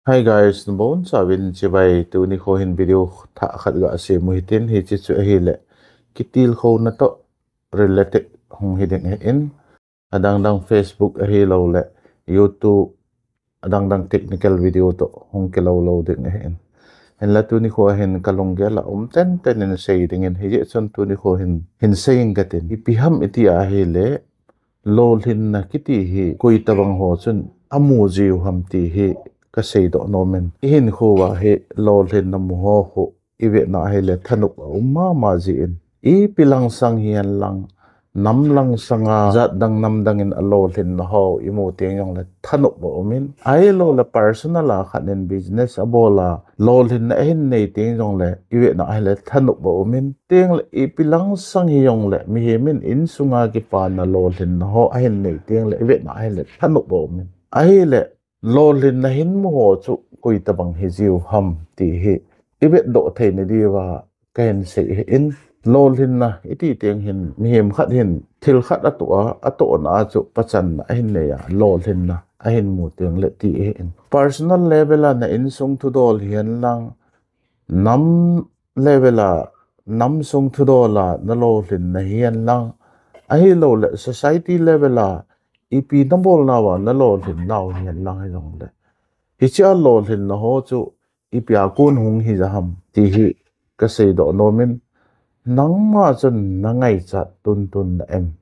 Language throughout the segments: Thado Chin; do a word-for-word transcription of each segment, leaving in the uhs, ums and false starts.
Hi guys, nabonchauvin chibai. Tuni kho hin video thah khat gasem u hitin, hiche chu ahile kitilkhouna toh related hung hiding ahin, adangdang Facebook ahilouleh YouTube, adangdang technical video toh hung kilou lou ding ahin. Hinla tuni kho hin kalunggel a um tenten in sei dingin, hijeh chun tuni kho hin, hin sei inge katin. Ipi ham iti ahile, lolhinna kiti hi koitabang ho chun amu jiu ham ti hi kaseidoh nomin. Ihinkhouva hi lolhinna mu ho khu ivetna ahile thanop aum mama jin, ipi langsang hihen lang, nam langsanga jatdang namdang in alolhinna ho imu teng jongle thanop aumin, ahilouleh personal a khat in business abol a lolhinna ahin nei teng jongle ivetna ahile thanop aumin, tengle ipi langsang hijongle mihem in insunga kipana lolhinna ho ahin nei tengle ivetna ahile thanop aumin. Ahile lolhinna hin mu ho chu koitabang hijiu ham ti hi ivetdoh theina diuva kahin sei ahin. Lolhinna iti teng hin mihem khat hin thil khat atoh a, atohna a chu pachatna ahin nei a, lolhinna ahin mu tengle ti ahin. Personal level a na insung thudol hihen lang, nam level a, namsung thudol a nalolhinna hihen lang, ahilouleh society level a ipi nabolnauva nalolhinnau hihen lang hijongle, hichea lolhinna ho chu ipia kon hung hija ham ti hi kaseidoh nomin. Nangma chun nangaichat tuntun na em?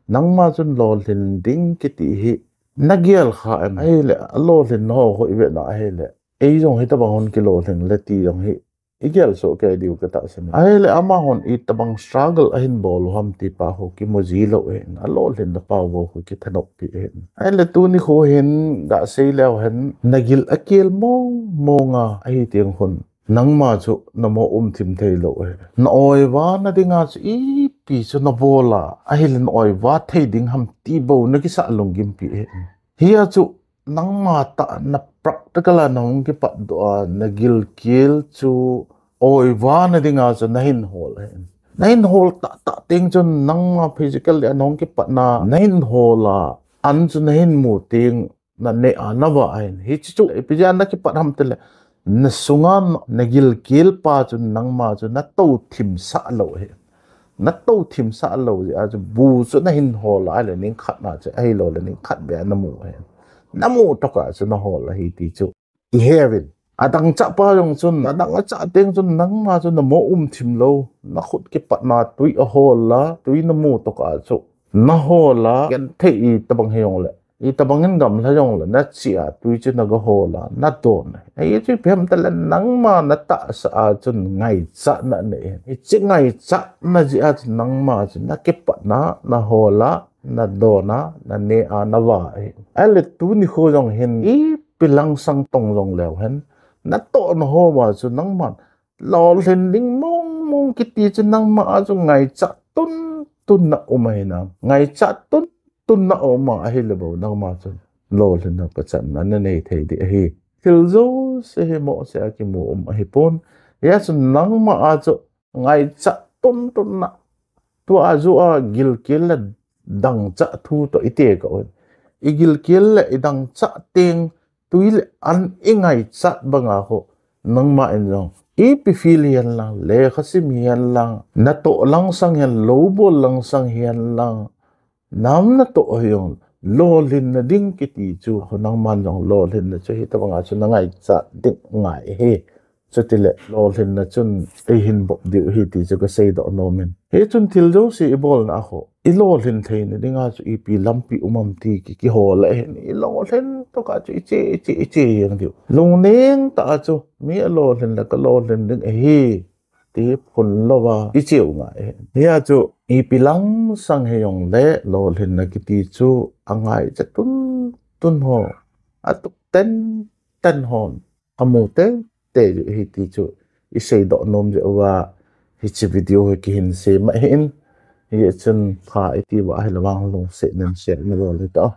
Nangma chun lolhin ding kiti hi nagel kha em? Ahile alolhinna ho khu ivetna ahile, eijong hitabang hon kilolhin le ti jong hi igel soh kei diu katahsan e. Ahile amahon itabang struggle ahin bol u ham ti pa khu kimu jilou ahin, alolhinna pao bou khu kithanoppi ahin. Ahile tuni kho hin gasei leu hen, nagil akel mong monga ahi teng khun nangma chu namo umthim theilou ahi. Na-oiva nadinga chu ipi chu nabol a, ahile na-oiva thei ding ham ti bou nakisah lunggimpi ahin. Hia chu nangma tah na practical a nahung kipatdoh a, nagilkel chu oiva nadinga chu nahin hol ahin. Nahin hol tahtah teng chun nangma physical a nahung kipatna nahin hol a, an chu nahin mu teng naneh a navah ahin. Hiche chu ipi jeh a nakipat ham tile, nasunga nagilkel pa chun nangma chu natothimsah lou ahi. Natothimsah lou jeh a chu bu chu nahin hol a ahile ningkhat na chu ahilouleh ningkhat beh a namu ahi. Namu tokah chu nahol ahi ti chu iheuvin. Adangchah pa jong chun, adang achah teng chun nangma chu namo umthim lou, nakhut kipatna twi ahol a, twi namu tokah chu nahol a, genthei itabang hijongle, itabang in gamla jongle, nachea twi chu nagahol a, nadon ahi. Hichu ipi ham tile nangma natahsa a chun ngaichatna nei ahi. Hiche ngaichatna jeh a chu nangma chu nakipatna, nahol a, nadon a, naneh a navah ahi. Ahile tuni kho jong hin ipi langsang tong jongleu hen, natohna houva chu nangman lolhin ding mong mong kiti chu nangma a chu ngaichat tuntun na um ahi na. Ngaichat tuntun na um a ahile bou nangma chun lolhinna pachatna nanei thei ding ahi. Thil jouse hi mohseh a kimu um ahipon. Hia chu nangma a chu ngaichat tuntun na, tua joh a gilkel le dangchah thu toh itekah un. Igilkel le idangchah teng twi le an ingaichat banga khu nangma in jong ipi field hihen lang, lekhasim hihen lang, natoh langsang hihen, loubol langsang hihen lang, nam natoh hijongle lolhinna ding kiti chu khu nangman jong lolhinna chu hitabanga chu nangaichat ding ngai ahi. Chutile lolhinna chun eihin bop diu ahi ti chu kaseidoh nomin. Hichun thil jouse ibolna a khu ilolhin theina dinga chu ipi lampi um am ti ki, kihol ahin, ilolhin tokah chu iche, iche, iche jeng diu. Lungneng tah a chu mi alolhin le kalolhin ding ahi ti phun louva icheu ngai ahin. Hia chu ipi langsang hijongle lolhinna kiti chu angaichat tuntun ho, atup tenten hon amu teitei diu ahi ti chu iseidoh nom jeh uva hiche video hi kihin sem ahin. Hichun pha iti uva ahile vang lungset in share nabol hitao.